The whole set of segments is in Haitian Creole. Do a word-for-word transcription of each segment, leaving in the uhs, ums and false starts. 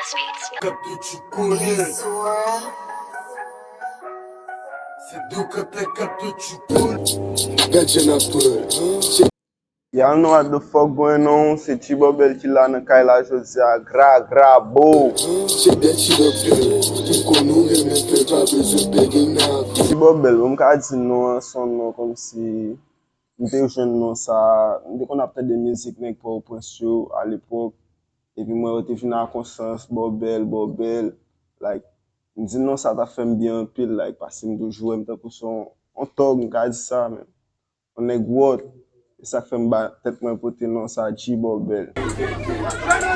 Kap de tchoukoulè. Se do kap la kap de tchoukoulè. Gad jan n ap pran. Y'all know what the fuck going on, se G Bubble ki la nan kay la jodi a, gra, gra, bo. Se de G Bubble, m konn ou renmen fè pa bezwen pè gen nan. G Bubble, bon, m ka di non an, se yon non kòmsi m te jwenn non sa, m te konn ap tande mizik nèg Pòtoprens yo alepòk, epi m wè yo te vin ak yon sans, Bòbèl, Bòbèl, like, m di non sa ta fè m byen anpil, like, paske m toujou wè m tankou se yon, yon tòg, m ka di sa, men. Yon nèg wòt. E sa k fè m ba tèt mwen pote non sa G Bòbèl.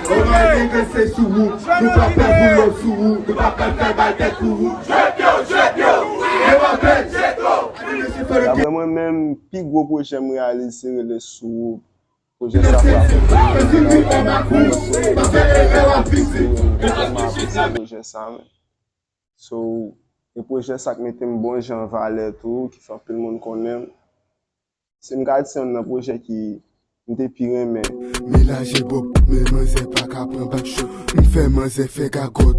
Kòman nèg se sou ou, nou pa pè pou lòt sou ou, nou pa pè fè bay tèt pou ou. Jwèt yo, jwèt yo, e w ap pèd, jwèt yo. Daprè mwen menm, pi gwo pwojè m reyalize rele Sou ou. Pwojè sa frape. Pwojè sa, men. So, e pwojè sa k mete m bon jan valè tou, ki fè anpil moun konnen m. Se m ka di se youn nan pwojè ki m te pi renmen. Men laje bòb, men manzè pa ka pran bak cho. M fè manzè fè gagòt.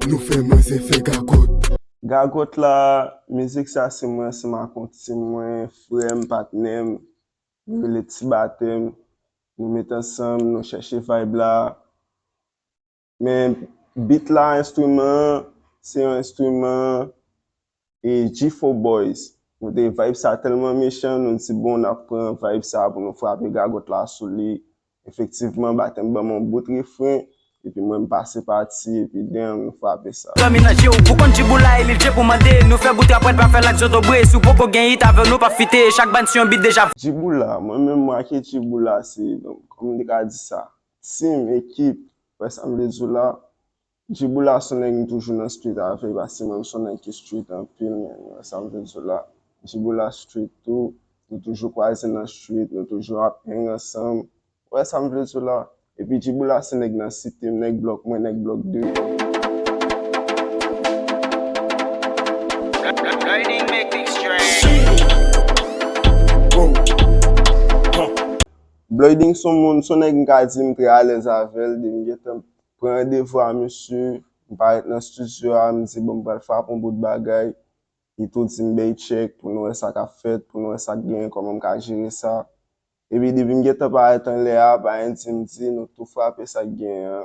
Nou fè manzè fè gagòt. Gagòt la, mizik sa se mwen ansanm ak yon team mwen, frè m, patnè m, nou rele Ti Batèm. Nou met ansanm, nou chèche vibe la. Men beat la, enstriman an, se yon enstriman e G four Boys. Nou te vibe sa tèlman mechan, nou di bon, n ap pran vibe sa pou nou frape gagòt la sou li. Efektivman, Batèm ban m yon bout refren, epi mwen m pase pati, epi damn, nou frape sa. Dòmi nan je w pou konn Djiboula e li je pou mande. Nou fè bout rapwèt pa fè lak zotobre. Si w poko gen hit avè w, nou p ap fite. Chak bann se yon beat deja. Djiboula, mwen menm, mwen ak Djiboula, se, donk, kòm m te ka di sa. Team, ekip, wè sa m vle di w la. Djiboula se yon nèg m toujou nan street avè l, paske mwen m se yon nèg ki street anpil, men wè sa m vle di w la. Djiboula street tou, nou toujou kwaze nan street, nou toujou ap hang ansanm. Wè sa m vle di w la. Epi Djiboula se nèg nan site m, nèg blòk mwen, nèg blòk de. Bloyding se yon moun, se yon nèg m ka di m trè alèz avè l, depi m gentan pran randevou a misye, m parèt nan estidyo a, m di, bon, m pral frape yon bout bagay. Li tou di m bay tchèk pou nou wè sa k ap fèt, pou nou wè sa k genyen, kòman m ka jere sa. Epi depi m gentan parèt anlè a, pa anyen di m di, nou tou frape sa k genyen an.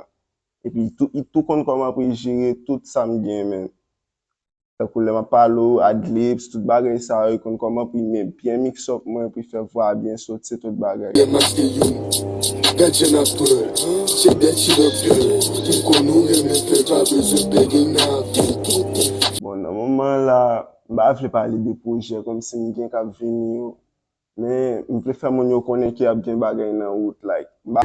Epi li tou, li tou konn kòman pou li jere tout sa m genyen, men. Tankou lè m ap pale w, adlibs, tout bagay sa yo, li konn kòman pou li men-, byen mix up mwen, pou li fè vwa a byen soti, tout bagay. Lè m achte youn, gad jan n ap pran, se de G-Bubble, m konn ou renmen fè pa bezwen pè gen nan. Bon, nan moman la, m pa vle pale de pwojè kòmsi m gen k ap vini yo. Men, m vle fè moun yo konnen ke ap gen bagay nan wout, like, m pa.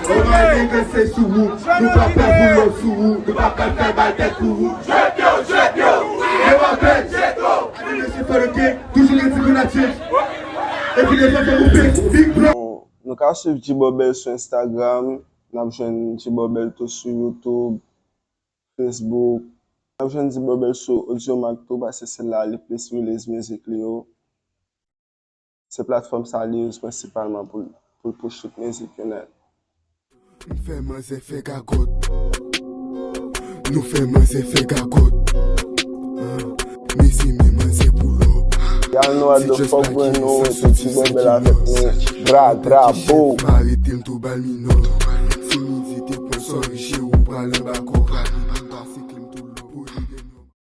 Kòman nèg se sou ou, nou pa pè pou lòt sou ou, nou pa pè fè bay tèt pou ou. Jwèt yo, jwèt yo, e w ap pèd, jwèt yo. Nèg se fè le ke, toujou gen ti moun atye. Epi le fè fè koupe, big block. Bon, nou ka swiv G-Bubble sou Instagram, n ap jwenn G-Bubble tou sou YouTube, Facebook. N ap jwenn G-Bubble sou Audiomack tou, paske se la li plis release mizik li yo. Se platfòm sa li use prensipalman pou l, pou l push tout mizik yo nèt. M fè manzè fè gagòt. Nou fè manzè fè gagòt. Mezi men manzè pou lòb. Y'all know what the fuck going on, se G-Bubble avèk nou. Gra, gra, bo. M arete m tou bal minò. Timidite pran sò riche ou pral anba kò.